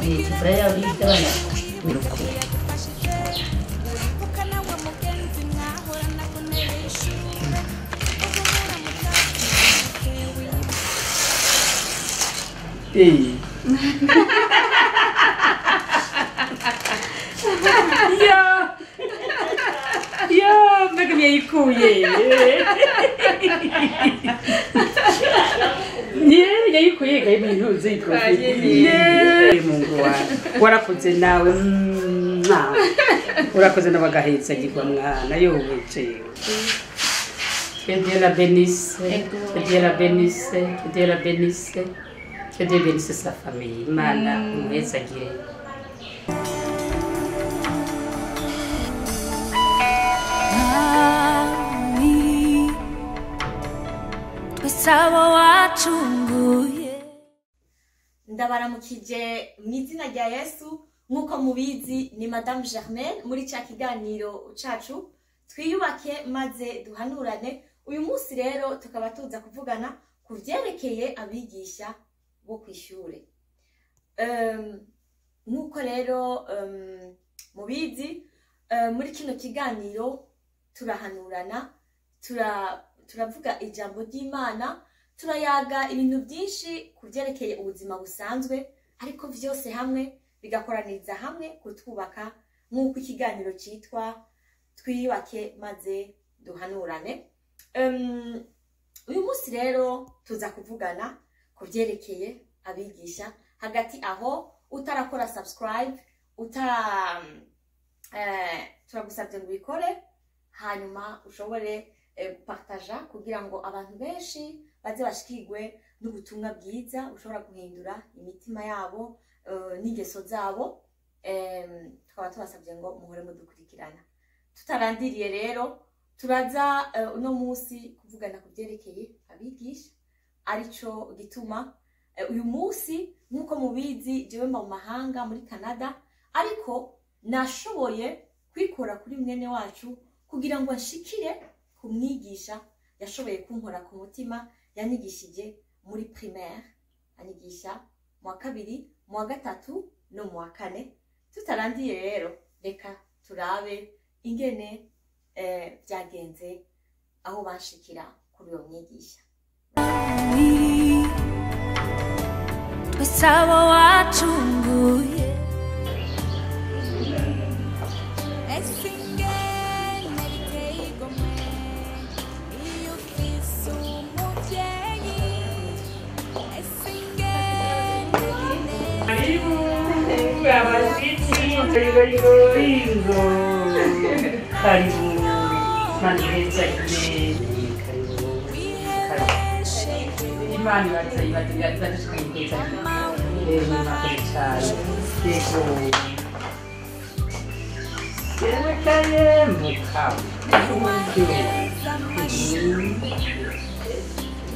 Isafuriya yawe igabanya miruko. Ei. Ya. Ya, mbega yayikuye. Ye, yayikuye gaye ibintu zitwa. Ye, Mungu wa. Warakoze nawe. Urakoze n'abagahetse gigwa mwana yowe jewe. Que Dieu la bénisse, que Dieu la bénisse, que Dieu la bénisse, que Dieu bénisse sa famille. Imana umuhezagire. Mwami, twese abo wacunguye. Ndabaramukije mu izina rya Yesu. Nk'uko mubizi, ni Madame Germaine muri cya kiganiro cacu "Twiyubake maze duhanurane". Uyu munsi rero tukaba tuza kuvugana ku vyerekeye abigisha bo kw'ishure. Nk'uko rero mubizi, muri kino kiganiro turahanurana, turavuga ijambo ry'Imana, turayaga ibintu byinshi ku vyerekeye ubuzima busanzwe, ariko vyose hamwe bigakoraniriza hamwe kutwubaka, nk'uko ikiganiro cyitwa "Twiyubake maze duhanurane". Uyu munsi rero tuza kuvugana ku vyerekeye abigisha. Hagati aho, utarakora subscribe, utara turagusabye ngo ubikore, hanyuma ushobore gupartaja kugira ngo abantu benshi baze bashikirwe n'ubutumwa bwiza bushobora guhindura imitima yabo n'ingeso zabo. Tukaba tubasabye ngo muhore mudukurikirana. Tutarandiriye rero, turaza uno munsi kuvugana ku byerekeye abigisha, arico gituma uyu munsi, nk'uko mubizi, jewe mba mu mahanga muri Canada, ariko nashoboye kwikora kuri mwene wacu kugira ngo nshikire ku mwigisha yashoboye kunkora ku mutima, yanyigishije muri primaire, anyigisha mu wa kabiri, mu wa gatatu no mu wa kane. Tutarandiye rero, reka turabe ingene byagenze aho banshikira kuri uwo mwigisha. Twese abo wacunguye. Ese ingene biteye igomwe iyo ufise umuvyeyi, ese ingene Karibu abashitsi, karibu, karibu. Imana ihezagire. Karibu, karibu. Imana ibaze ibaze ibaze ihezagire. Murakoze cyane. Yego. Yerekaye mukama.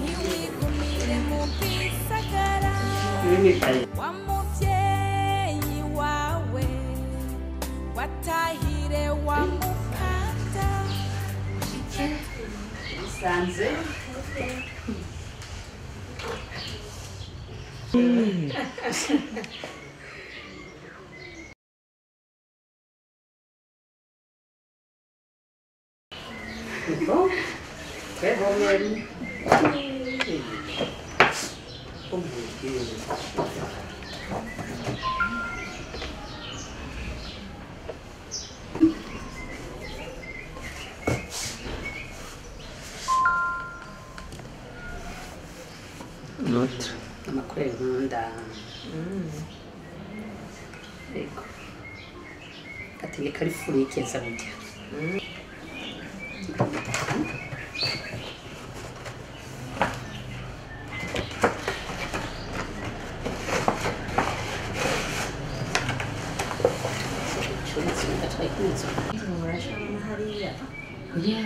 Ntiwigumire mu gisagara. Yerekaye. Wa muvyeyi wawe watahire wa mukata. Sanze. Bon, très bon, Mary. Oh mon Dieu. L'autre. Amakuru nkunda. Yego. Gategeka ari furikeza burya. Hariya. Ya,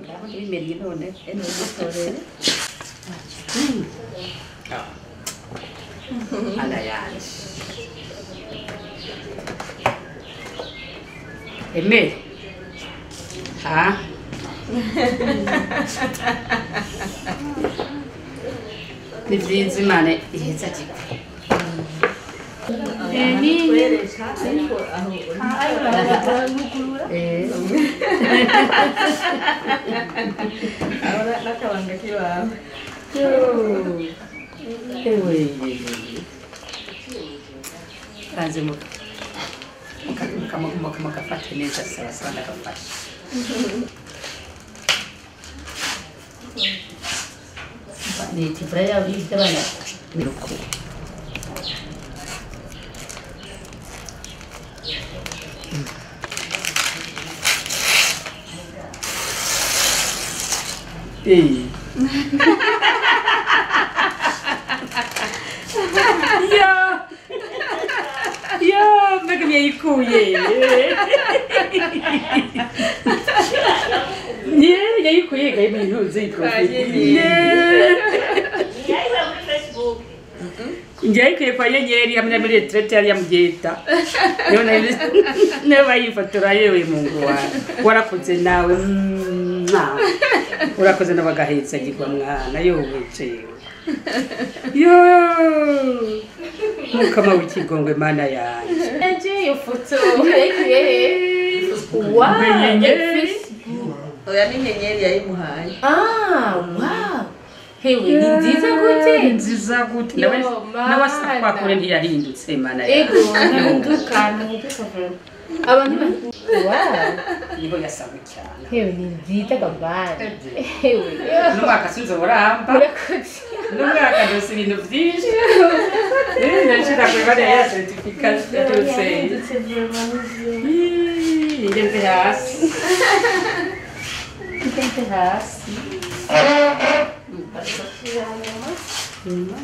ndabona bimereye none. Ene. Ana yanje. Eme. Ha? Ni vyiza, Imana iheza gikwe. Twereka ariko aho. Aho n'akabanga k'iwawe. Ewe, banze mukafate neza, sawa sawa, ndagafashe. Ni tifura y'abana miruko. Eh. Ya. Ya, mbega yayikuye. Ye, yayikuye gaye ibintu zitwa. Njyayikuye kwa Nyenyeri hamwe na muri retraite yari yamugeta. Niyo nayo bayifotora. Yewe Mungu wawe. Warakoze nawe. Mwah. Urakoze n'abagahetse agirwa mwana yowe jewe. Yo! Mukama w'ikigongwe, Mana yanje. Nje iyo foto yayikiye? Wow. Nyenyeri. Oya, ni Nyenyeri yayimuhaye. Ah, wow, hewe, ni nziza gute? Ni nziza gute? Yo, Nawe Mana. nawe asa kwakure, ntiyahindutse, Mana Ego. yanje. Ntahinduka, ntahinduka vraiment. Abantu wow. Niho yasabwe cyane. Hewe, ni nziza gabana, hewe. N'umwaka sinzoburamba. Murakoze. N'umwaka ndose ibintu byinshi. Ndashira kuri bariya ya certificat yose. Yahindutse vraiment, nivyo. Ngeze hasi. Ngeze hasi. Nyuma.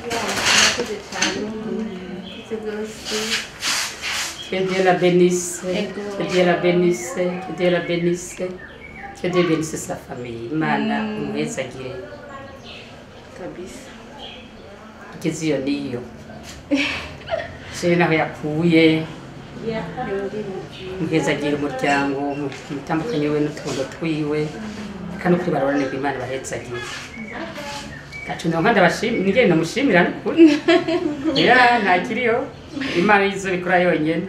Murakoze cyane, murakoze rwose. Que Dieu la bénisse, Ego. que Dieu la bénisse, que Dieu la bénisse, que Dieu bénisse sa famille. Imana umuhezagire. Kabisa. Igeze iyo niyo. Jewe naho yakuye, muhezagire umuryango, umutandukanye we n'utundo twiwe, reka no kwibaroranirwa, Imana bahezagire. Gacu ndonka ndabashimira, nigende ndamushimira n'ukuri. Ya, ntakiriyo. Imana izo bikora yonyene.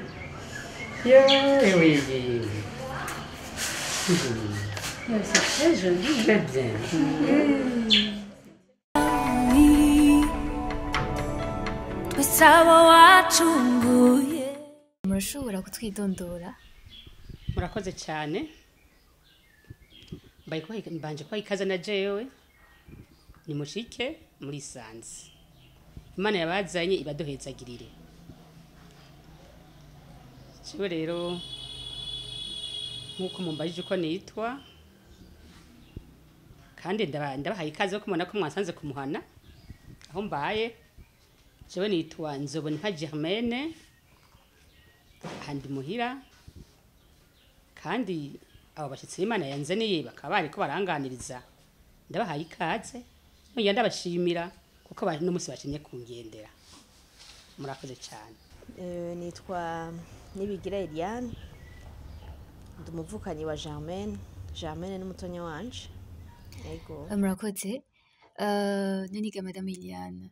Yewe. C'est très joli. Très bien. Twese abo wacunguye. Murashobora kutwidondora? Murakoze cyane. Mbanje kubaha ikaze na jewe. Ni mushike muri sanze. Imana yabazanye ibaduhezagirire. Jewe rero, nk'uko mumbajije uko nitwa, kandi ndabahaye ikaze yo kumubona ko mwasanze kumuhana aho mbaye. Jewe nitwa Nzobonimpa Germaine, ahandi muhira, kandi abo bashyitsi b'Imana yanzaniye bakaba bariko baranganiriza, ndabahaye ikaze, nongera ndabashimira kuko n'umunsi bashimye kungendera. Murakoze cyane. Nitwa Nibigira Eliane, ndi umuvukanyi wa Germaine. Germaine ni mutonya wanje, ego. Murakoze. Noniga Madame Eliane,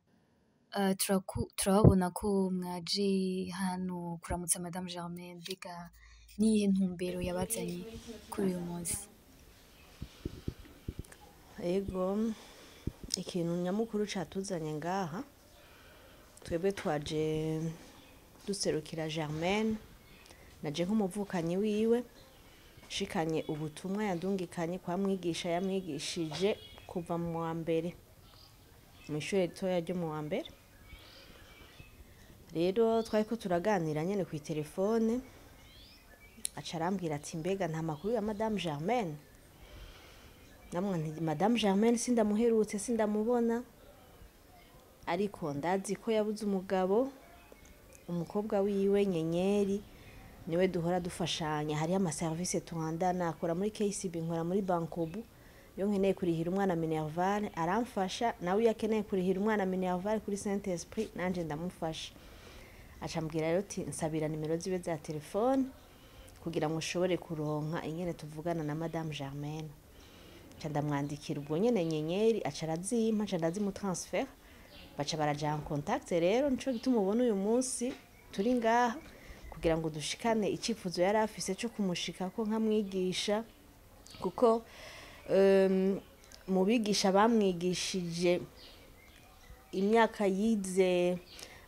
turababona ko mwaje hano kuramutsa Madame Germaine. Mbega niyihe ntumbero yabazanye kuri uyu munsi? Ego, ikintu nyamukuru catuzanye ngaha, twebwe twaje duserukira Germaine, naje nk'umuvukanyi wiwe, nshikanye ubutumwa yandungikanye kwa mwigisha yamwigishije kuva mu wa mbere, mw'ishure ritoya ryo mu wa mbere. Rero twariko turaganira nyene kw'iterefone, aca arambwira ati: "Mbega nta makuru ya Madame Germaine?" Namwe nti: "Madame Germaine sindamuherutse, sindamubona, ariko ndazi ko yabuze umugabo. Umukobwa wiwe Nyenyeri niwe duhora dufashanya, hariho amaserivisi tuhandana, akora muri KCB, nkora muri Bancobu. Iyo nkeneye kurihira umwana minerval aramfasha, nawe iyo akeneye kurihira umwana minerval kuri Saint Esprit nanje ndamufasha." Aca ambwira rero ati: "Nsabira nimero ziwe za telefone kugira ngo ushobore kuronka ingene tuvugana na Madame Germaine." Nca ndamwandikira ubwo nyene Nyenyeri, aca arazimpa, nca ndazimutransfera, baca baraja en contact. Rero nico gituma ubona uyu munsi turi ngaha kugira ngo dushikane icifuzo yari afise co kumushikako nkamwigisha, kuko mu bigisha bamwigishije imyaka yize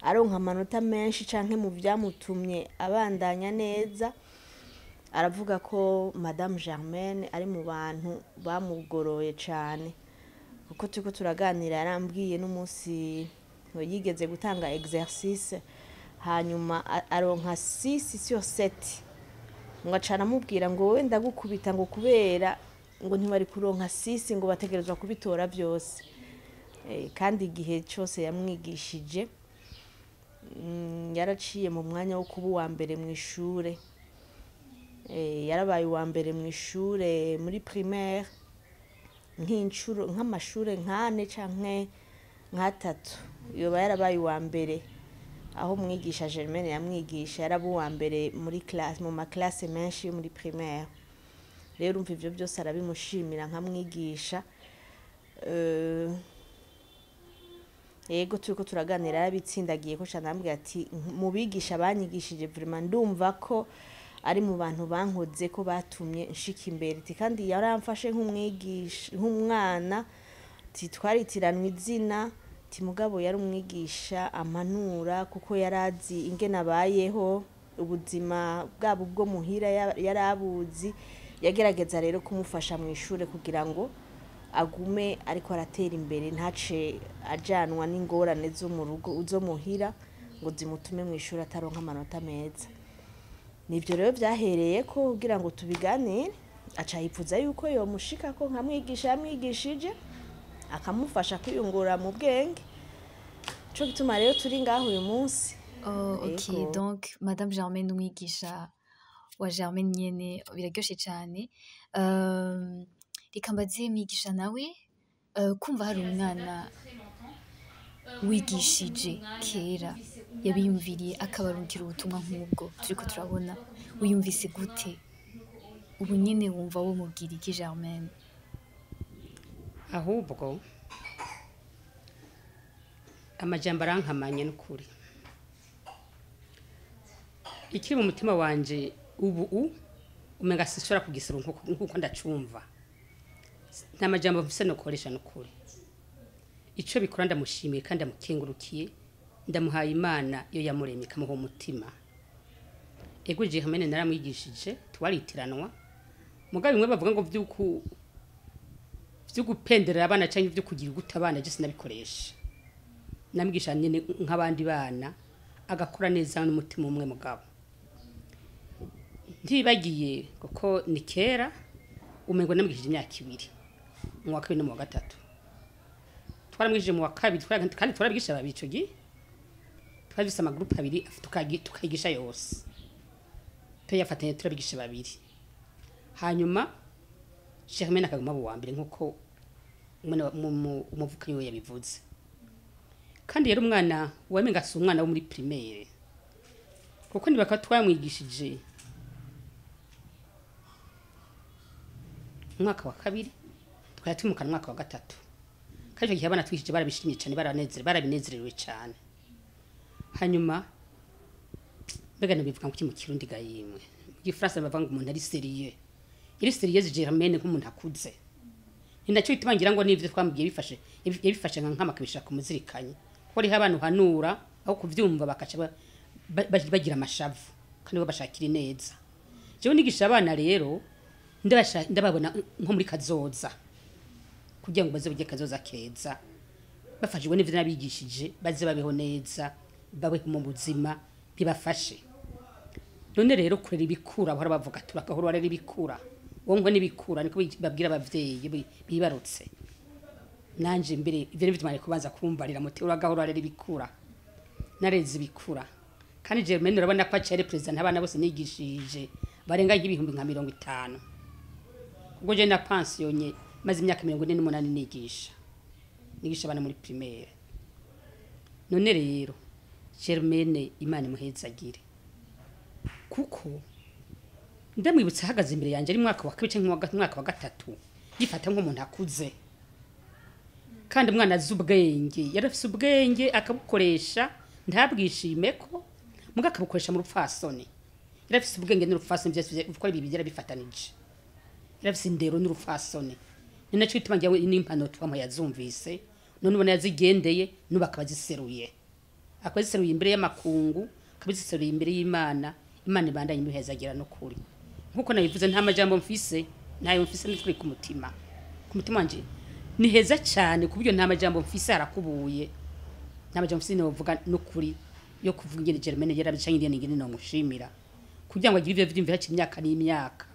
aronka amanota menshi canke mu vyamutumye abandanya neza, aravuga ko Madame Germaine ari mu bantu bamugoroye cane, kuko turiko turaganira yarambwiye n'umunsi yigeze gutanga exercice, hanyuma aronka 6 sur 7, ngo aca aramubwira ngo wowe ndagukubita, ngo kubera ngo ntibari kuronka 6, ngo bategerezwa kubitora vyose. Kandi igihe cose yamwigishije, yaraciye mu mwanya wo kuba uwa mbere mw'ishure. Yarabaye uwa mbere mw'ishure muri primaire nk'incuro nk'amashure nkane canke nk'atatu, yoba yarabaye uwa mbere aho umwigisha Germaine yamwigisha, yaraba uwa mbere muri classe, mu maklase menshi yo muri primaire. Rero urumva ivyo byose arabimushimira nkamwigisha. Yego, turiko turaganira yarabitsindagiye ko cane, arambwira ati mu bigisha banyigishije vraiment ndumva ko ari mu bantu bankoze ko batumye nshika imbere, ati kandi yaramfashe nk'umwigisha, nk'umwana, ati twaritiranwa izina, ati mugabo yari umwigisha ampanura kuko yarazi ingene abayeho ubuzima bwabo bwo muhira, yarabuzi, yagerageza rero kumufasha mu ishure kugira ngo agume ariko aratera imbere, ntace ajanwa n'ingorane zo mu rugo zo muhira ngo zimutume mu ishure ataronka amanota meza. Nivyo rero vyahereye ko kugira ngo tubiganire, aca yipfuza yuko yomushika ko nkamwigisha yamwigishije akamufasha kwiyungura mu bwenge. Nico gituma rero turi ngaho uyu munsi. Oh, ok. Ego. Donc Madame Germaine umwigisha wa Germaine nyene, biraryoshe cane. Reka mbaze mwigisha nawe, kumva hari umwana wigishije kera yabiyumviriye akabarungikira ubutumwa nk'ubwo turiko turabona, wiyumvise gute? Ubu nyene wumva womubwira iki Germaine? Ahubwo amajambo arankamanye n'ukuri, ikiri mu mutima wanje ubu umenga sinshobora kugisura nkuko ndacumva, nta majambo mfise nokoresha n'ukuri. Ico bikora ndamushimiye kandi ndamukengurukiye, ndamuhaye Imana iyo yamuremye ikamuha umutima. Ego, Germaine naramwigishije, twaritiranwa, mugabo bimwe bavuga ngo vy'ugupenderera abana canke vyo kugira guta abana, je sinabikoresha. Namwigisha nyene nk'abandi bana, agakora neza n'umutima umwe. Mugabo ntibagiye kuko ni kera, umengo namwigishije imyaka 2, mu wa kabiri no mu wa gatatu. Twaramwigishije mu wa kabiri, kandi twarabigisha babiri ico gihe, twari dufise amagurupe abiri, tukayigisha yose tuyafatanye, turabigisha babiri. Hanyuma Germaine akaguma aba uwa mbere nk'uko umuvukanyi we yabivuze. Kandi yari umwana wamenga si umwana wo muri primaire, kuko nibaka twamwigishije umwaka wa kabiri, tukajya twimukana umwaka wa gatatu. Kandi icyo gihe abana twigishije barabishimye cyane, barabinezerewe cyane. Hanyuma mbega ntibivuga ngo iki mu Kirundi ga yimwe, mu Gifaransa bavuga ngo umuntu ari sérieux, yari sérieux Germaine nk'umuntu akuze. Ni nacyo bituma ngira ngo n'ivyo twamubwiye yabifashe nka nkama, akabishira ku muzirikanye, kuko hariho abantu uhanura aho kuvyumva bakaca bagira amashavu, kandi bo bashakira ineza. Jewe nigisha abana rero ndababona nko muri kazoza, kugira ngo baze bagire kazoza keza bafashijwe n'ivyo nabigishije, baze babeho neza, babeho mu buzima bibafashe. None rero kurera ibikura, bahora bavuga turakahora rero ibikura wonkwe n'ibikura, niko babwira abavyeyi bibarutse. Nanje mbere ivyo nivyo tumare kubanza kumbarira muti uragahora rero ibikura. Nareze ibikura, kandi Germaine urabona ko aciye represent abana bose nigishije barenga 50,000, ubwo je na pensionné maze imyaka 48 nigisha abana muri primaire. None rero Germaine Imana imuhezagire, kuko ndamwibutsa ahagaze imbere yanjye ari mwaka wa kabiri canke mwaka wa gatatu. Yifata nk'umuntu akuze, kandi umwana azi ubwenge, yarafise ubwenge akabukoresha, ntabwishime ko muga akabukoresha mu rupfasoni. Yarafise ubwenge n'urupfasoni byose uko ibi bigera bifatanije. Yarafise indero n'urupfasoni, ni nacyo gituma njyewe n'impano twamuha yazumvise, none ubona yazigendeye n'ubu akaba aziseruye, akaba aziseruye imbere y'amakungu, akaba aziseruye imbere y'Imana. Imana ibandanye imuhezagira no kuri nkuko nabivuze, nta majambo mfise, ntayo mfise n'ukuri ku mutima. Ku mutima wanje ni heza cyane, ku buryo nta majambo mfise, harakubuye, nta majambo mfise novuga n'ukuri yo kuvuga ingene Germaine yarabicanye, ingene ingene nomushimira kugira ngo agire ivyo vyiyumvira hakiri imyaka n'imyaka,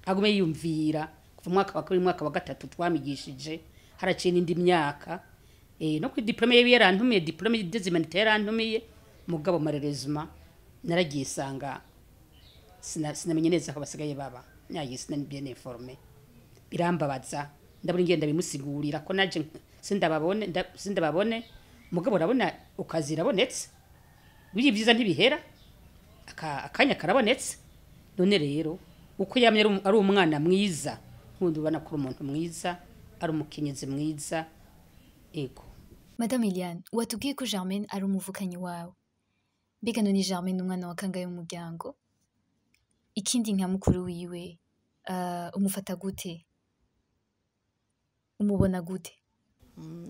agume yiyumvira kuva mu mwaka wa kabiri, mwaka wa gatatu twamigishije, haraciye n'indi myaka. No kuri diplôme yiwe yarantumiye, diplôme des humanités yarantumiye, mugabo malheureusement naragiye sanga sinamenye neza aho basigaye baba, nagiye sinari bien informé, birambabaza, ndabura ingenda bimusigurira ko naje sindababone, sindababone. Mugabo urabona ukazi irabonetse, biri byiza ntibihera, akanya karabonetse. None rero uko yamye ari umwana mwiza, nkundi ubona ko ari umuntu mwiza, ari umukenyezi mwiza. Ego. Madame Eliane, watubwiye ko Germaine ari umuvukanyi wawe. Mbega none Germaine ni umwana wa kangahe mu muryango? Ikindi, nka mukuru wiwe, umufata gute? Umubona gute?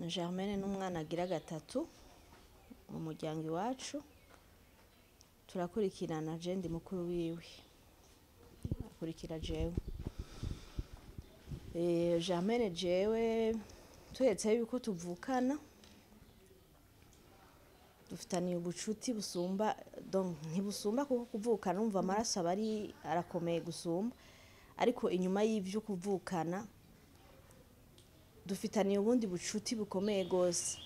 Germaine ni umwana agira gatatu mu muryango iwacu, turakurikirana. Je ndi mukuru wiwe, akurikira jewe. Germaine jewe turetse yuko tuvukana, dufitaniye ubucuti busumba, donc ntibusumba kuko kuvukana umva amaraso aba ari arakomeye gusumba, ariko inyuma y'ivyo kuvukana dufitaniye ubundi bucuti bukomeye gose.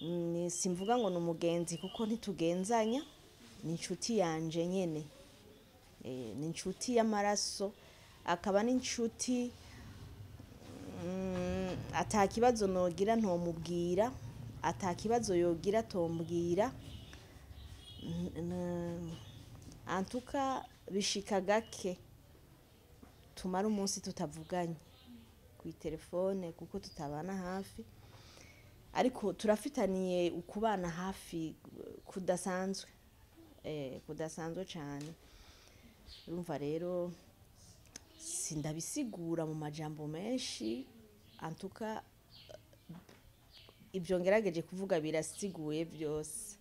Ni simvuga ngo ni umugenzi kuko ntitugenzanya, ni inshuti yanje nyene. Ni inshuti y'amaraso, akaba n'inshuti ata kibazo nogira ntomubwira, ata kibazo yogira tombwira. Antuka bishika gake tumara umunsi tutavuganye kw'itelefone kuko tutabana hafi, ariko turafitaniye ukubana hafi kudasanzwe, kudasanzwe cane. Urumva rero sindabisigura mu majambo menshi, antuka ibyo ngerageje kuvuga birasiguye byose.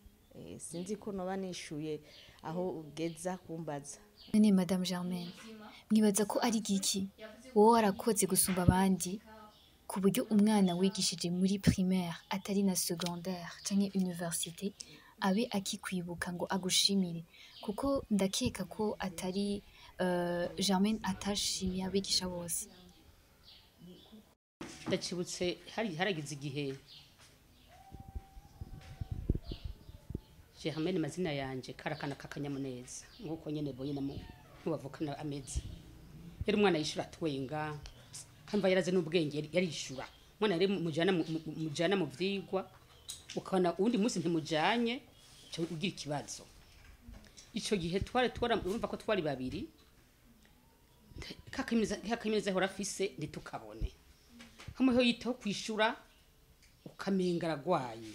Sinzi ko noba nishuye aho ugeza kumbaza. None Madame Germaine, mwibaza ko ari giki wowe warakoze gusumba abandi ku buryo umwana wigishije muri primaire, atari na secondaire canke université, abe akikwibuka ngo agushimire? Kuko ndakeka ko atari Germaine atashimiye abigisha bose. Ndacibutse hari haragize igihe Germaine, amazina yanje, karakana kakanyamuneza nkuko nyene boye namu ntubavukana ameze, yari umwana yishura twenga, kamva yaraze n'ubwenge, yarishura. Umwana yari mujana mujana mu vyigwa, ukabona uwundi munsi ntimujanye ca ugira ikibazo. Ico gihe twari twara urumva ko twari babiri, kakaminuza ahora afise ntitukabone hamwe yitaho kwishura, ukamenga aragwaye,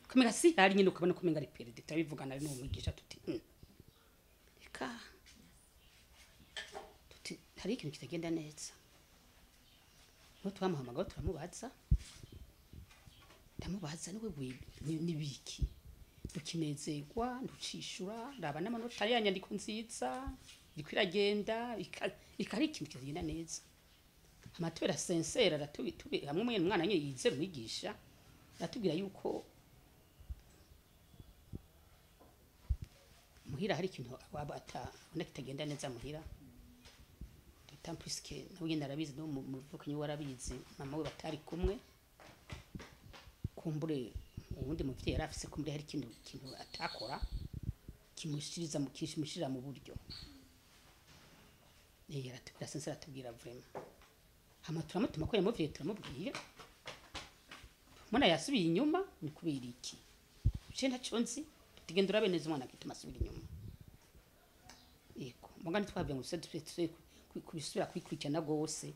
ukamenga si hari nyine, ukabona kumenga ari perdu. Turabivugana n'uwo mwigisha tuti reka tuti hari ikintu kitagenda neza." No twamuhamagara turamubaza, ndamubaza: "Niwe nibiki dukinezerwa nducishura, raba n'amanota ya nyandiko nziza iriko iragenda, ikari ikintu kitagenda neza." Amatubera sincère, aratubi hamwe umwana nyine yizera umwigisha, aratubwira yuko muhira hari ikintu waba atabona kitagenda neza muhira, d'autant plus que nawe nyene arabizi, no muvukanyi we arabizi, mama we batari kumwe, kumbure uwundi muvyeyi yari afise, kumbure hari ikintu kintu atakora kimushiriza mu kimushirira mu buryo. Aratubwira sincère, aratubwira vraiment. Hama turamutuma ko yamuvye, turamubwira mbona yasubiye inyuma ni kubera iki? Je ntaco nzi. Tugenda urabe neza umwana gituma asubira inyuma. Yego, muga ntitwabye ngo tuse tuse Kubisubira kwikurikirana gose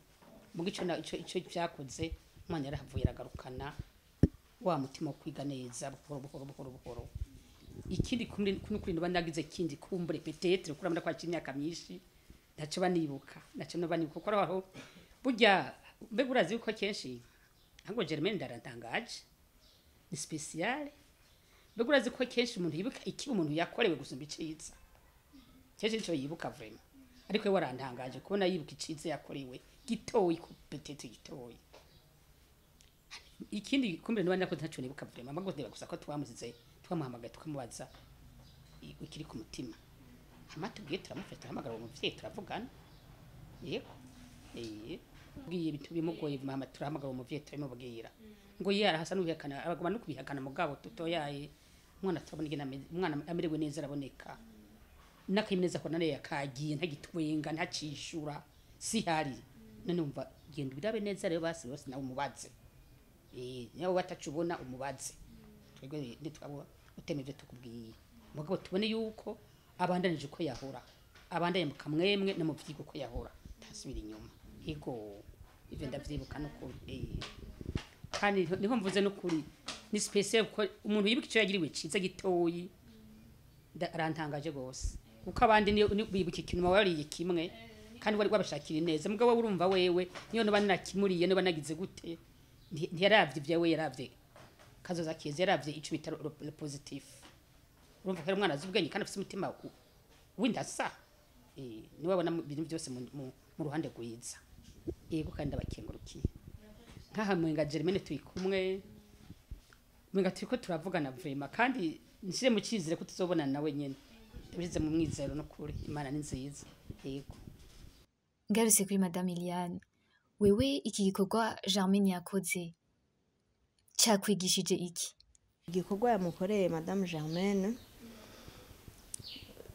mugo ico ico vyakoze, umwana yarahavuye aragarukana wa mutima wo kwiga neza buhoro buhoro buhoro buhoro. Ikindi kumwe kuri ndoba nagize kindi kumbure peut-être kuramura kwa imyaka myinshi, ntaco banibuka, naco no banibuka kuko aho burya mbega urazi yuko kenshi ahubwo Germaine ndarantangaje, ni spécial. Mbega urazi ko kenshi umuntu yibuka ikibi umuntu yakorewe gusumba iciza? Kenshi nico yibuka vraiment, ariko we warantangaje kubona yibuka iciza yakorewe gitoyi, ku peut-être gitoyi. Ikindi kumbere niba nakoze ntaco nibuka vraiment, ahubwo ndeba gusa ko twamuzize, twamuhamagaye, tukamubaza ikiri ku mutima, hama tubwiye, turamufasha, turahamagara uwo muvyeyi, turavugana. Yego, bwiye ibintu bimugoye, mama, turahamagara uwo muvyeyi, turabimubwira ngo ye arahasa n'ubihakana, abaguma no kubihakana, mugabo tutoyaye umwana turabona ingene umwana amerewe neza, araboneka n'akayimuneza ko nane yakagiye, ntagitwenga, ntacishura, sihari. None wumva genda ubirabe neza rero, basi bose nawe umubaze, nawe batacubona umubaze, twebwe ntitwaba utema ivyo tukubwiye, mugabo tubone yuko abandanije uko yahora, abandanye mu kamwemwe no mu vyigwa uko yahora, ntasubira inyuma. Ego, ivyo ndavyibuka n'ukuri. Kandi niho mvuze n'ukuri ni spécial kuko umuntu yibuka ico yagiriwe ciza gitoyi, arantangaje gose, kuko abandi bibuka ikintu wariye kimwe kandi wari wabashakira neza, mugabo wowe urumva wewe niyo noba nakimuriye, noba nagize gute, ntiyaravye ivyawe, yaravye kazoza keza, yaravye ico bita le positif. Urumva ko ari umwana azi ubwenge kandi afise umutima w'indasa, niwe abona ibintu byose mu ruhande rwiza. Yego, kandi ndabakengurukiye nkaha mwenga Germaine turi kumwe, mwenga turiko turavugana vraiment, kandi nshire mu cizere ko tuzobonana nawe nyene, ndabishyize mu mwizero n'ukuri. Imana ni nziza, yego. Ngarutse kuri Madame Eliane, wewe iki gikorwa Germaine yakoze cyakwigishije iki? Igikorwa yamukoreye Madame Germaine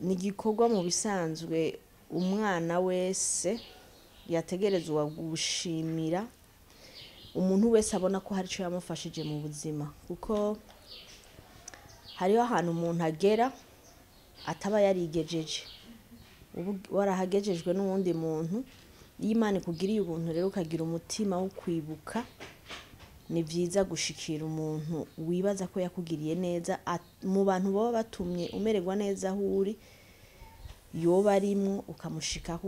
ni igikorwa mu bisanzwe umwana wese yategerezwa gushimira umuntu wese abona ko hari icyo yamufashije mu buzima, kuko hariho ahantu umuntu agera ataba yarigejeje, ubu warahagejejwe n'uwundi muntu. Iyo Imana ikugiriye ubuntu rero ukagira umutima wo kwibuka, ni byiza gushikira umuntu wibaza ko yakugiriye neza mu bantu baba batumye umererwa neza aho uri, yoba arimwo, ukamushikako,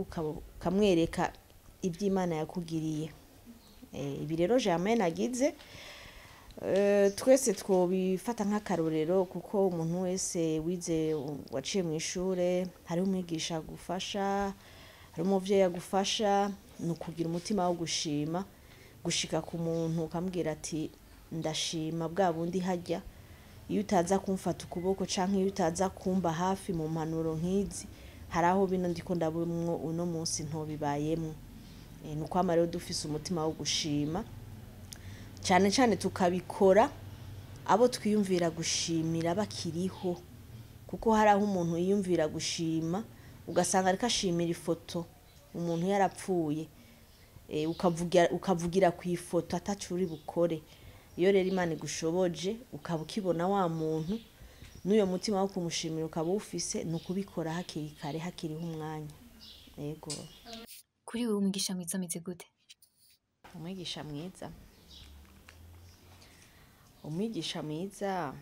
ukamwereka ibyo Imana yakugiriye. Ibi rero Germaine agize, twese twobifata nk'akarorero, kuko umuntu wese wize, waciye mu ishure, hariho umwigisha agufasha, hari umuvyeyi agufasha. Ni ukugira umutima wo gushima, gushika ku muntu ukamubwira ati: "Ndashima bwa bundi hajya iyo utaza kumfata ukuboko canke iyo utaza kumba hafi mu mpanuro nk'izi, hari aho bino ndiko ndabumwo uno munsi ntobibayemwo." Ni ukwama rero dufise umutima wo gushima, cane cane tukabikora abo twiyumvira gushimira bakiriho, kuko hari aho umuntu yiyumvira gushima ugasanga ariko ashimira ifoto umuntu yarapfuye, ukavugira ku ifoto ataco uri bukore. Iyo rero Imana igushoboje ukaba ukibona wa muntu, n'uyo mutima wo kumushimira ukaba uwufise, ni ukubikora hakiri kare, hakiriho umwanya. Yego. Kuri wewe umwigisha mwiza ameze gute? Umwigisha mwiza,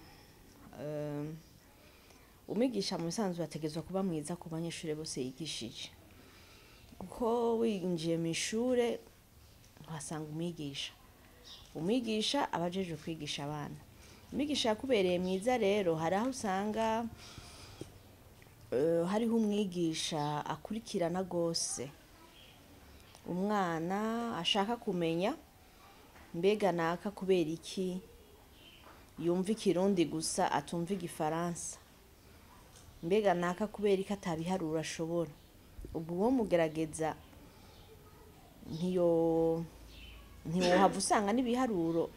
umwigisha mu bisanzwe ategerezwa kuba mwiza ku banyeshure bose yigishije, kuko winjiye mu ishure uhasanga umwigisha. Umwigisha aba ajejwe kwigisha abana. Umwigisha yakubereye mwiza rero, hari aho usanga hariho umwigisha akurikirana gose umwana, ashaka kumenya mbega naka kubera iki yumva ikirundi gusa atumva igifaransa, mbega naka kubera iki atabiharuro ashobora. Ubwo uwo mugerageza ntiwohava usanga n'ibiharuro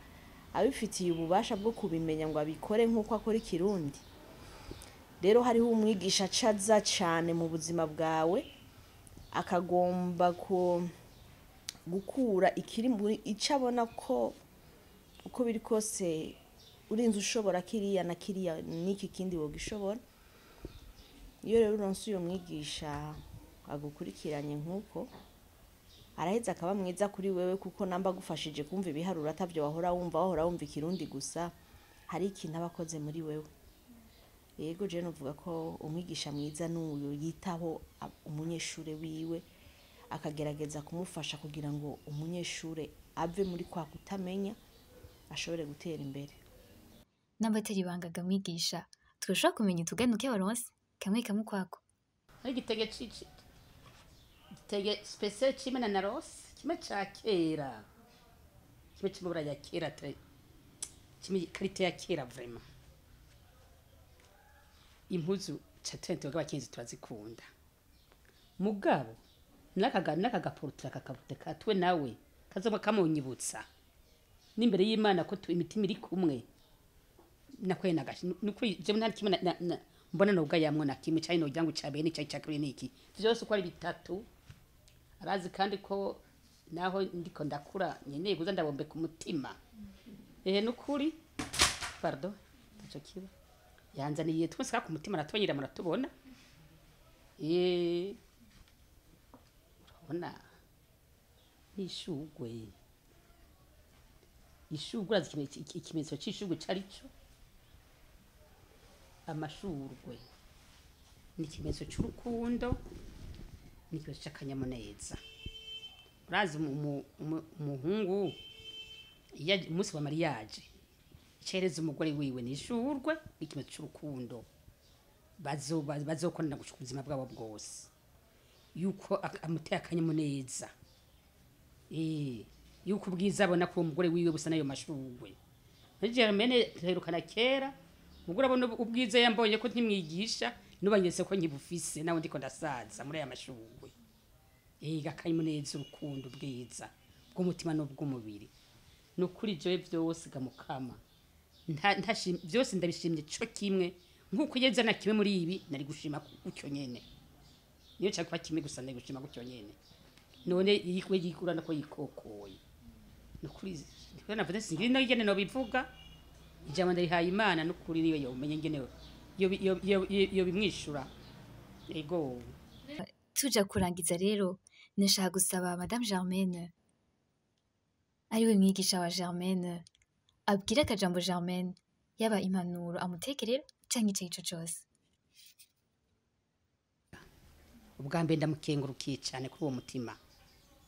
abifitiye ububasha bwo kubimenya ngo abikore nk'uko akora ikirundi. Rero hariho umwigisha acaza cane mu buzima bwawe, akagomba ko gukura ikiri muri ico abona ko uko biri kose urinze ushobora kiriya na kiriya n'iki kindi wogishobora. Iyo rero uronse uyo mwigisha agukurikiranye nk'uko Araheza akaba mwiza kuri wewe, kuko namba agufashije kumva ibiharuro atavyo wahora wumva, wahora wumva ikirundi gusa, hari ikintu aba akoze muri wewe. Yego, je novuga ko umwigisha mwiza n'uyu yitaho umunyeshure wiwe, akagerageza kumufasha kugira ngo umunyeshure ave muri kwa kutamenya ashobore gutera imbere. Namba atari ibangaga mwigisha, twoshobora kumenya utuganuke waronse kamwe kamwe ukwako? Hari igitenge cici, igitenge spécial c'imena na rose, kimwe ca kera, kimwe c'amabara ya kera te, kimwe qualité ya kera vraiment. Impuzu ca twente abakenyezi turazikunda, mugabo n'aka gaportrait kakabute katwe nawe kazoba kamunyibutsa n'imbere y'Imana ko imitima iri kumwe. Nakwe nagashi nukuri jewe nta kimwe mbona nobwa yamwo na kimwe cari nogira ngo ca bene cari ca kabiri niki, vyose uko ari bitatu arazi. Kandi ko naho ndiko ndakura nkeneye kuza ndabombeka umutima. Ehe, nukuri pardon, taco kiba yanzaniye twese ka ku mutima aratubanyira, muratubona. Urabona n'ishugwe, ishugwe urazi ikimenyetso c'ishugwe cari co amashurwe ni ikimenyetso c'urukundo, ni ikimenyetso c'akanyamuneza. Urazi umuhungu iyo umunsi wa mariage icereza umugore wiwe ni ishurwe, ni ikimenyetso c'urukundo bazokorana gushika ubuzima bwabo bwose, yuko amuteye akanyamuneza, yuko ubwiza abona ko uwo mugore wiwe busa n'ayo mashurwe. Muri Germaine tuherukana kera, mugore abona ubwiza yambonye ko ntimwigisha nubanyese ko nkibufise nawe ndiko ndasaza muri aya mashurwe. Akanyamuneza, urukundo, ubwiza bw'umutima n'ubw'umubiri. Ni ukuri jewe vyose gamukama byose ndabishimye co kimwe. Nk'uko yeza na kimwe muri ibi nari gushima gutyo nyene, niyo cari kuba kimwe gusa nari gushima gutyo nyene. None yikwe yikurana ko yikokoye, nukuri niko navuze, singira no ingene nobivuga. Ijambo ndarihaye Imana, nukuri niyo yomenye ingene yo bimwishura. Ego. Tuja kurangiza rero, nashaka gusaba Madame Germaine, ariwe mwigisha wa Germaine, abwira akajambo Germaine, yaba impanuro amutekerera canke ico arico cose. Ubwa mbere ndamukengurukiye cyane kuri uwo mutima,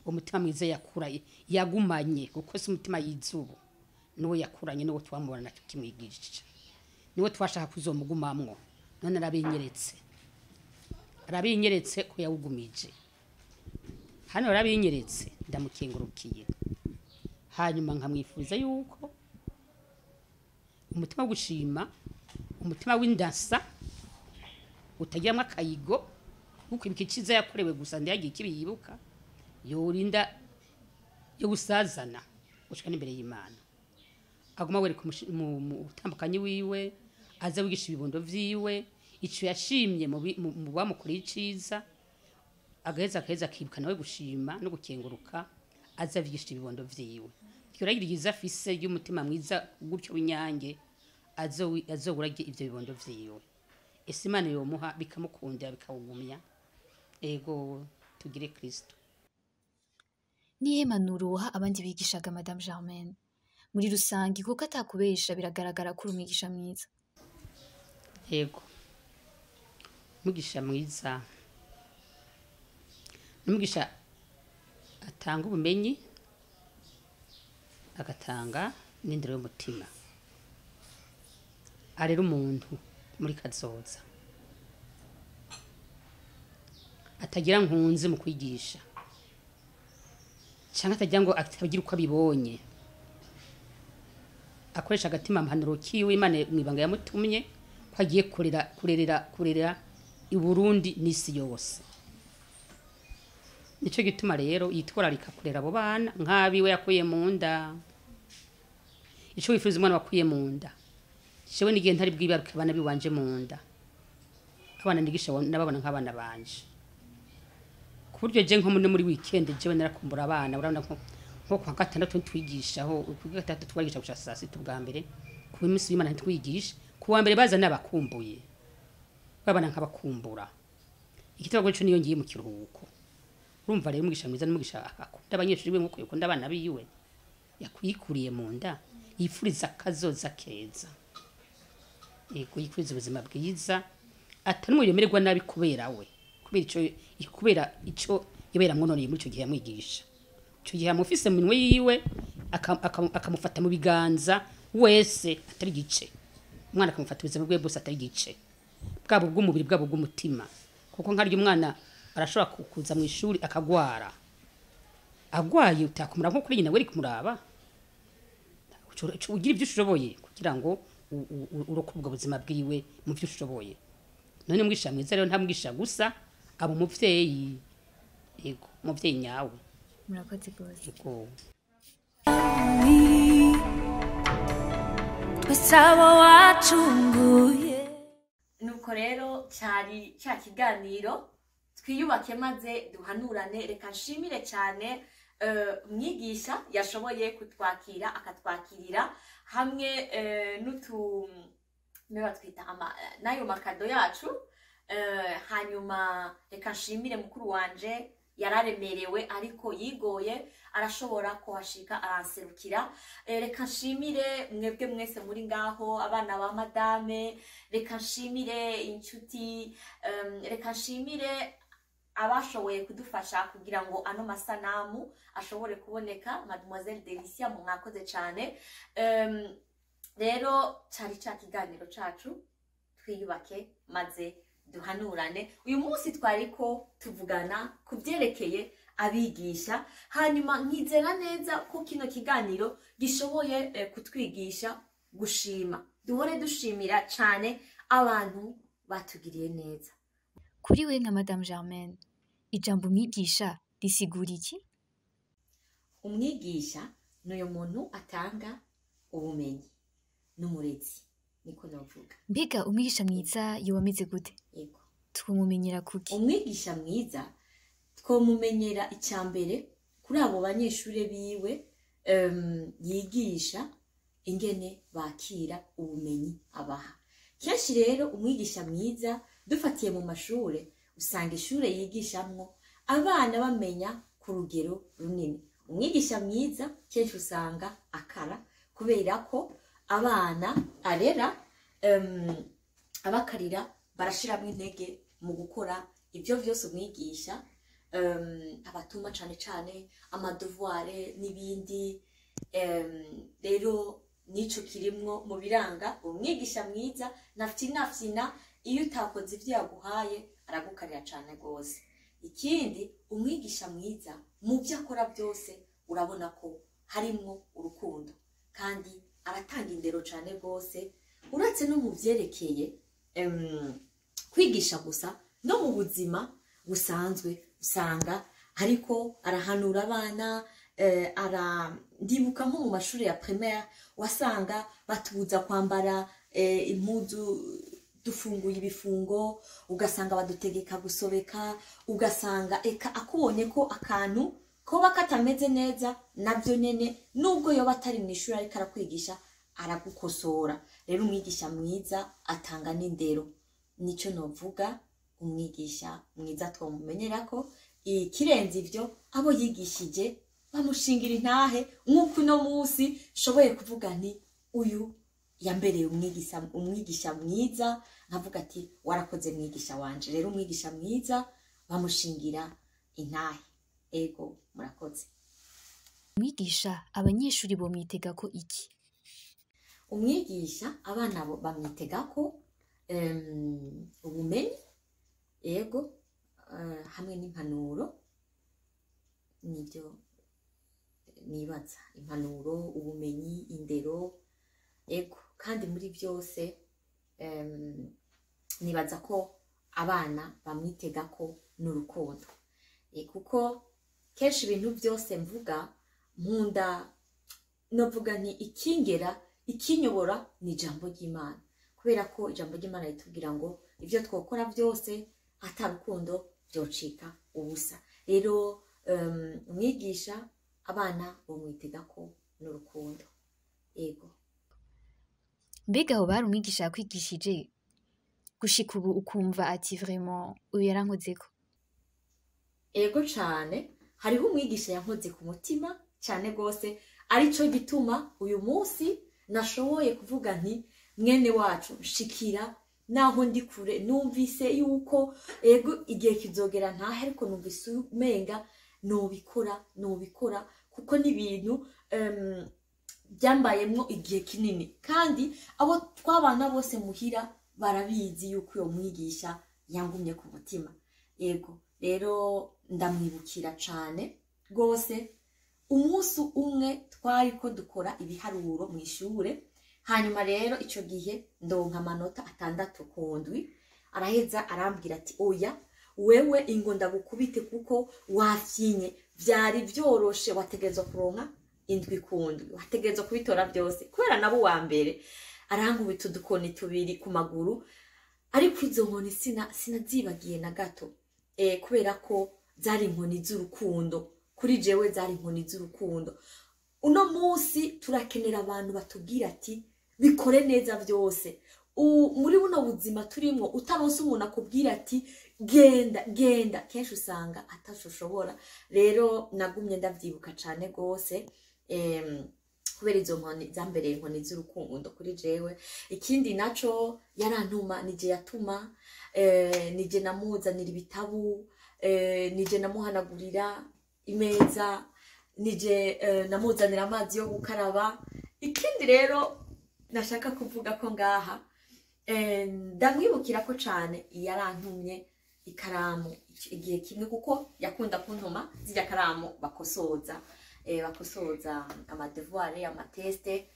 uwo mutima mwiza yakura yagumanye, kuko si umutima yizubu niwo yakuranye, niwo twamubona tukimwigisha, niwo twashaka kuzomugumamwo. None arabinyeretse, arabinyeretse ko yawugumije hano, arabinyeretse, ndamukengurukiye. Hanyuma nkamwifuza yuko umutima wo gushima, umutima w'indasa utagiramwo akayigo, kuko ibiki iciza yakorewe gusa ntiyagiye ikibi yibuka, yorinda yo gusazana gushika n'imbere y'Imana, aguma wereka umutambukanyi wiwe, aza wigisha ibibondo vyiwe ico yashimye mu bamukoreye iciza, agaheza akibuka nawe gushima no gukenguruka, aza avigisha ibibondo vyiwe. Iryo ryiza afise ry'umutima mwiza gutyo w'inyange azowurage ivyo bibondo vyiwe. Ese Imana yomuha bikamukundira, bikawugumya. Ego, tugire Kristo. Nihe mpanuro woha abandi bigishaga, Madame Germaine, muri rusange, kuko atakubesha biragaragara ko uri umwigisha mwiza? Yego, umwigisha mwiza ni umwigisha atanga ubumenyi, agatanga n'indero y'umutima, arera umuntu muri kazoza, atagira nkunzi mu kwigisha, cyangwa atagira ngo atagira uko abibonye, akoresha agatima mpanuro kiwe Imana mwibanga yamutumye ko agiye kurera kurera i Burundi n'isi yose. Nico gituma rero yitwararika kurera abo bana nk'abiwe yakuye mu nda. Ico wifuza umwana wakuye mu nda, jewe n'igihe ntari bwibaruke abana biwanje mu nda, abana nigisha nababona nk'abana banje, ku buryo je nko muri weekend jewe narakumbura abana. Urabona nko kwa gatandatu ntitwigishaho, ku gatandatu twigisha gushika saa sita ubwa mbere, ku minsi y'Imana ntitwigisha, ku wa mbere baza nabakumbuye, babana nkabakumbura. Igitego cyo niyo ngiye mu kiruhuko. Urumva rero umwigisha mwiza n'umwigisha akunda abanyeshuri be nk'uko yakunda abana biwe yakwikuriye mu nda, yifuriza akazoza keza, yego, yifuriza ubuzima bwiza, atari yemererwa nabi kubera we, kubera ico yabera mwononeye muri ico gihe yamwigisha. Ico gihe amufise mu minwe yiwe, akamufata mu biganza wese atari gice, umwana akamufata ubuzima bwe bwose atari gice, bwabo bw'umubiri, bwabo bw'umutima. Kuko nkaryo umwana arashobora kuza mu ishuri akagwara, agwaye utakumura nko kuri nyina we kumuraba, ugira ibyo ushoboye kugira ngo urokore ubwo buzima bwiwe mu byo ushoboye. None umwigisha mwiza rero ntamwigisha gusa, aba umuvyeyi, yego, umuvyeyi nyawe. Murakoze rwose. Yego. Twese abo wacunguye. Nuko rero cyari cya kiganiro twiyubake maze duhanurane. Reka nshimire cyane mwigisha yashoboye kutwakira, akatwakirira hamwe n'utu batwita n'ayo makado yacu. Hanyuma reka nshimire mukuru wanje yararemerewe ariko yigoye arashobora kuhashika aranserukira. Reka nshimire mwebwe mwese muri ngaho, abana ba madame, reka nshimire inshuti, reka nshimire abashoboye kudufasha kugira ngo ano masanamu ashobore kuboneka. Mademoiselle Delicia, mwakoze cyane. Rero cyari cya kiganiro cacu twiyubake maze duhanurane. Uyu munsi twariko tuvugana ku byerekeye abigisha, hanyuma nkizera neza ko kino kiganiro gishoboye kutwigisha gushima. Duhore dushimira cyane abantu batugiriye neza. Kuri we nka Madame Germaine, ijambo umwigisha risigura iki? Umwigisha ni uyu muntu atanga ubumenyi n'umurezi, niko navuga. Mbega umwigisha mwiza yoba ameze gute? Yego. Twumumenyera kuki? Umwigisha mwiza twomumenyera icya mbere kuri abo banyeshuri biwe yigisha, ingene bakira ubumenyi abaha. Kenshi rero umwigisha mwiza dufatiye mu mashure, usanga ishure yigishamwo abana bamenya ku rugero runini. Umwigisha mwiza kenshi usanga akara, kubera ko abana arera abakarira barashiramwo intege mu gukora ibyo byose umwigisha abatuma, cane cane amadevoire n'ibindi. Rero nico kirimwo mu biranga umwigisha mwiza. Nafyina iyo utakoze ivyo yaguhaye aragukarira cane gose. Ikindi, umwigisha mwiza mu byo akora byose urabona ko harimwo urukundo, kandi aratanga indero cane gose, uretse no mu vyerekeye kwigisha gusa, no mu buzima busanzwe usanga ariko arahanura abana. Ndibuka nko mu mashuri ya primaire wasanga batubuza kwambara impuzu dufunguye ibifungo, ugasanga badutegeka gusobeka, ugasanga eka akubonye ko akantu koba katameze neza, nabyo nyene nubwo yoba atari mu ishuri ariko arakwigisha aragukosora. Rero umwigisha mwiza atanga n'indero, nico novuga umwigisha mwiza twomumenyera ko. Ikirenze ivyo, abo yigishije bamushingira intahe, nk'uko uno munsi nshoboye kuvuga nti uyu yambereye umwigisha mwiza, nkavuga ati warakoze mwigisha wanje. Rero umwigisha mwiza bamushingira intahe. Ego, murakoze. Umwigisha abanyeshuri bomwitega ko iki? Umwigisha abana bamwitega ko ubumenyi, ego, hamwe n'impanuro. Nibyo nibaza, impanuro, ubumenyi, indero, ego. Kandi muri byose nibaza ko abana bamwitega ko n'urukundo, kuko kenshi ibintu byose mvuga nkunda novuga nti ikingera ikinyobora ni ijambo ry'Imana, kubera ko ijambo ry'Imana ritubwira ngo ibyo twokora byose atarukundo byocika ubusa. Rero umwigisha abana bomwitega ko n'urukundo. Ego. Mbega aho bari umwigisha yakwigishije gushika ubu ukumva ati vraiment uyu yarankozeko? Ego cane, hariho umwigisha yankoze ku mutima cyane rwose, arico gituma uyu munsi nashoboye kuvuga nti mwene wacu nshikira naho ndi kure. Numvise yuko ego igihe kizogera ntahe, ariko numvise umenga nobikora kuko n'ibintu byambayemwo igihe kinini, kandi abo twabana bose muhira barabizi yuko uyo mwigisha yangumye ku mutima. Yego rero ndamwibukira cane rwose. Umunsi umwe twari ko dukora ibiharuro mu ishure, hanyuma rero ico gihe ndonka amanota 6 ku 7. Araheza arambwira ati oya wewe ingo ndagukubite kuko wafyinye, vyari vyoroshe, wategerezwa kuronka 7 ku 7, wategerezwa kubitora byose kubera nabo wa mbere. Arankubita udukoni 2 ku maguru, ariko izo nkoni sinazibagiye na gato, kubera ko zari inkoni z'urukundo kuri jewe, zari inkoni z'urukundo. Uno munsi turakenera abantu batubwira ati bikore neza byose. Muri buno buzima turimo utaronse umuntu akubwira ati genda genda, kenshi usanga atashoshobora. Rero nagumye ndavyibuka cane gose, kubera izo nkoni zambereye inkoni z'urukundo kuri jewe. Ikindi naco yarantuma, nije yatuma, nije namuzanira ibitabu, nije namuhanagurira imeza, nije namuzanira amazi yo gukaraba. Ikindi rero nashaka kuvuga ko ngaha ndamwibukira ko cane yarantumye ikaramu igihe kimwe, kuko yakunda kuntuma zirya karamu bakosoza, bakosoza amadevoir, amateste.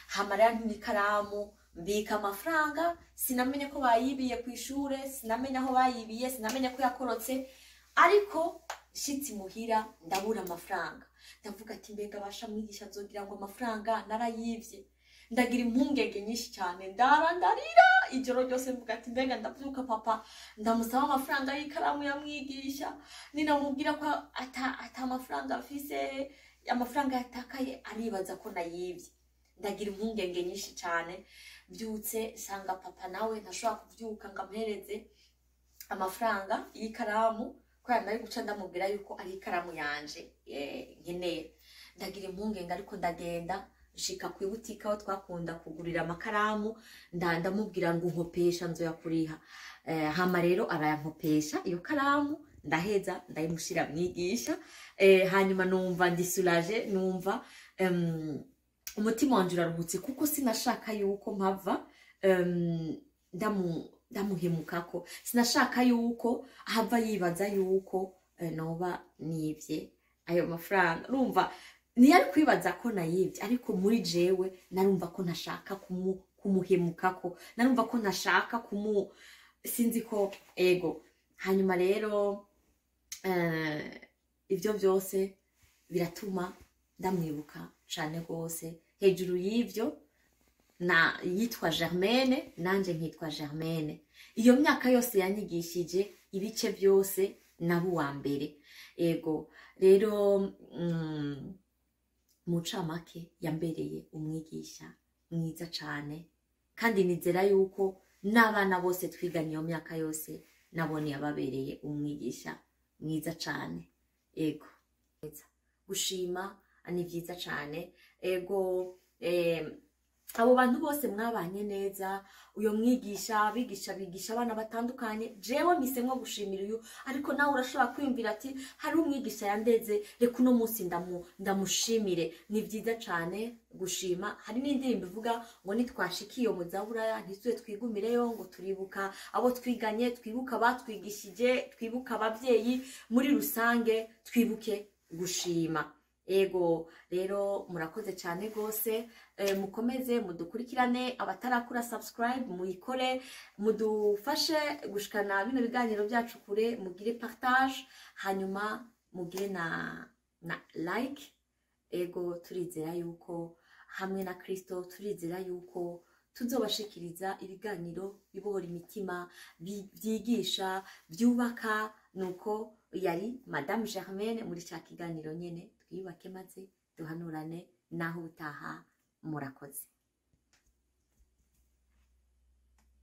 Hama yarantumye ikaramu, mbika amafaranga, sinamenye ko bayibiye ku ishure, sinamenye aho bayibiye, sinamenye ko yakorotse, ariko shitsi muhira ndabura amafaranga. Ndavuga ati mbega basha mwigisha azogira ngo amafaranga narayivye. Ndagira impungenge nyinshi cyane, ndarira ijoro ryose, mvuga ati mbega ndavyuka papa ndamusaba amafaranga y'ikaramu yamwigisha, ninamubwira ko ata amafaranga afise, amafaranga yatakaye, aribaza ko nayivye. Ndagira impungenge nyinshi cyane. Mbyutse nsanga papa nawe ntashobora kuvyuka ngo ampereze amafaranga y'ikaramu, kubera nari guca ndamubwira yuko ari ikaramu yanje nkeneye. Ndagira impungenge, ariko ndagenda nshika ku ibutike aho twakunda kugurira amakaramu, ndamubwira ngo nkopesha nzoyakuriha. Hama rero arayankopesha iyo karamu, ndaheza ndayimushira mwigisha. Hanyuma numva ndisulaje, numva umutima wanje uraruhutse, kuko sinashaka yuko mpava ndamuhemukako, sinashaka yuko ahava yibaza yuko noba nivye ayo mafaranga. Urumva ntiyari kwibaza ko nayivye, ariko muri jewe narumva ko ntashaka kumuhemukako, narumva ko ntashaka sinzi ko ego. Hanyuma rero ivyo byose biratuma ndamwibuka cane gose. Hejuru y'ivyo na yitwa Germaine, nanje nkitwa Germaine. Iyo myaka yose yanyigishije ibice byose nabo wa mbere. Ego rero mu ncamake yambereye umwigisha mwiza cane, kandi nizera yuko n'abana bose twiganye iyo myaka yose nabone yababereye umwigisha mwiza cane. Ego gushima ni vyiza cane. Ego abo bantu bose mwabanye neza, uyo mwigisha abigisha bigisha abana batandukanye, jewe mpisemwo gushimira uyu, ariko nawe urashobora kwiyumvira ati hari umwigisha yandeze, reka uno munsi ndamushimire. Ni vyiza cane gushima. Hari n'indirimbo ivuga ngo nitwashikiye mu zaburaya ntitube twigumireyo, ngo turibuka abo twiganye, twibuka abatwigishije, twibuka abavyeyi, muri rusange twibuke gushima. Ego rero murakoze cyane gose, mukomeze mudukurikirane, abatarakura subscribe muyikore, mudufashe gushikana bino biganiro byacu kure, mugire partage, hanyuma mugire na like. Ego turizera yuko hamwe na Kristo, turizera yuko tuzobashikiriza ibiganiro bibohora imitima, byigisha, byubaka. Nuko yari Madame Germaine muri cya kiganiro nyene twiyubake maze duhanurane, naho utaha. Murakoze.